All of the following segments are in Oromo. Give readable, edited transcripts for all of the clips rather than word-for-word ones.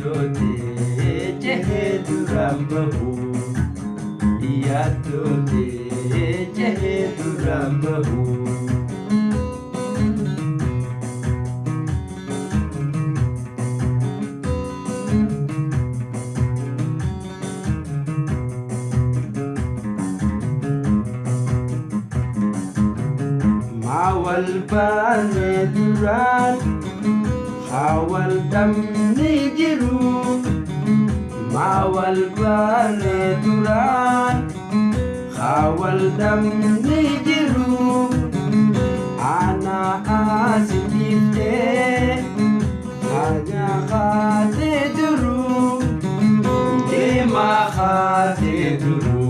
Yaaddoo cehee duraan bahu. Yaaddoo cehee duraan bahu. Maa wal baanee duraan haa wal dhabni jiru. Maa wal baanee duraan haa wal dhabni jiru. Ana asi dhiiftee haajaa kaatee duru. Deemaa kaatee duru.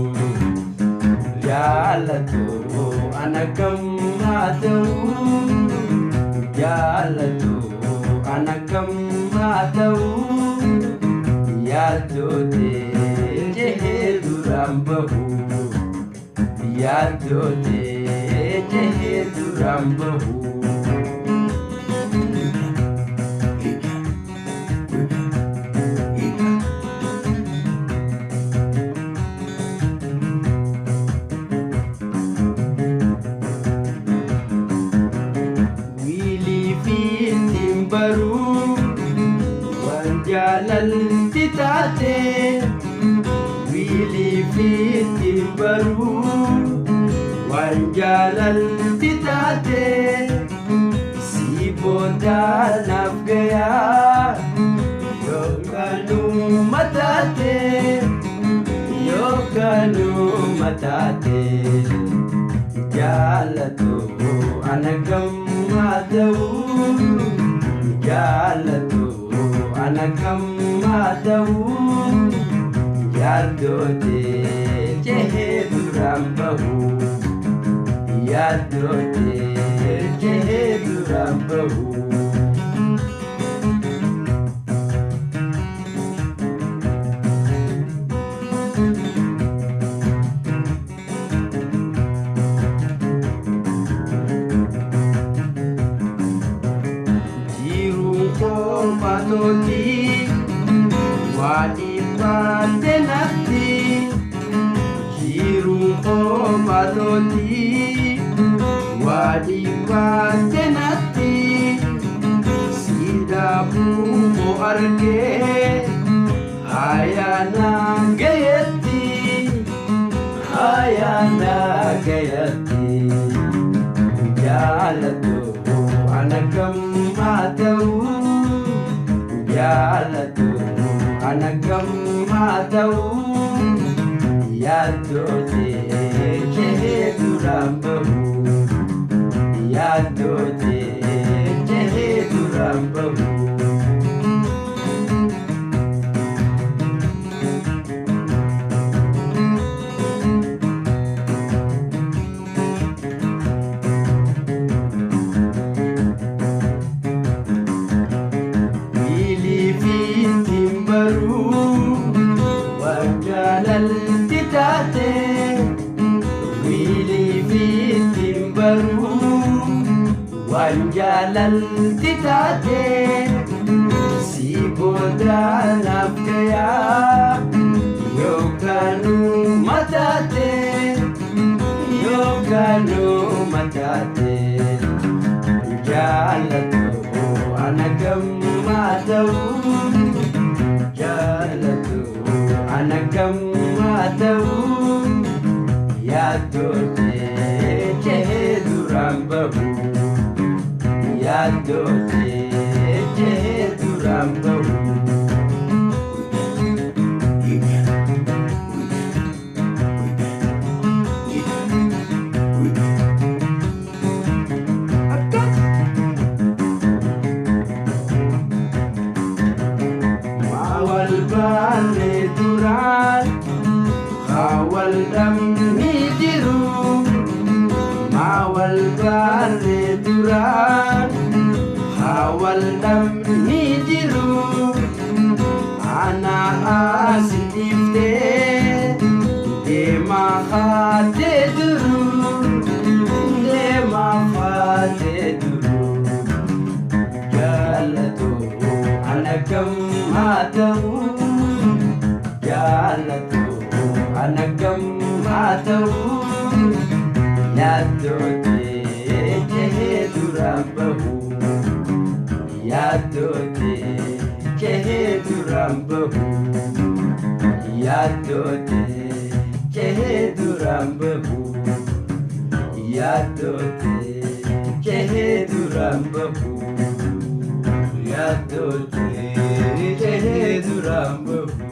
Jaalatu ana kam haa ta'u. Jaalatu ana kam haa ta'u. Yaaddoo cehee duraan bahu. Yaaddoo cehee duraan bahu. Wiilii fi ittiin baruu waan jaalalti taate. Wiilii fi ittiin baruu waan jaalalti taate. Si booda naaf gayaa yookaanuma taate. Yookaanuma taate. Jaalatu ana kam haa ta'u. Jaalatu ana kam haa ta'u. Yaaddoo cehee duraan bahu. Yaaddoo cehee duraan bahu. Jiruun kophaatooti waa dhiibbaatte natti. Jiruun kophaatooti waa dhiibbaatte natti. Si dhaabuu koo argee hayaana gayetti. Hayaana gayetti. Jaalatu ana kam haa ta'u. Jaalatu ana kam haa ta'u. Yaaddoo cehee duraan bahu. Yaaddoo cehee duraan bahu. Wiilii fi ittiin baruu waan jaalalti taate. Wiilii fi ittiin baruu waan jaalalti taate. Si booda naaf gayaa yookaanuma taate. Yookaanuma taate. Jaalatu ana kam haa ta'u. Jaalatu ana kam haa ta'u. Yaaddoo cehee duraan bahu. Yaaddoo cehee duraan bahu. Maa wal baanee duraan haa wal dhabni jiru. Maa wal baanee duraan haa wal dhabni jiru. Ana asi dhiiftee deemaa kaatee duru. Deemaa kaatee duru. Jaalatu ana kam haa ta'u, jaallatu an akkam haa ta'u, yaaddootti cehee duraan bahu, yaaddootti cehee duraan bahu, yaaddootti cehee duraan bahu, yaaddootti cehee duraan bahu, yaaddootti cehee duraan bahu.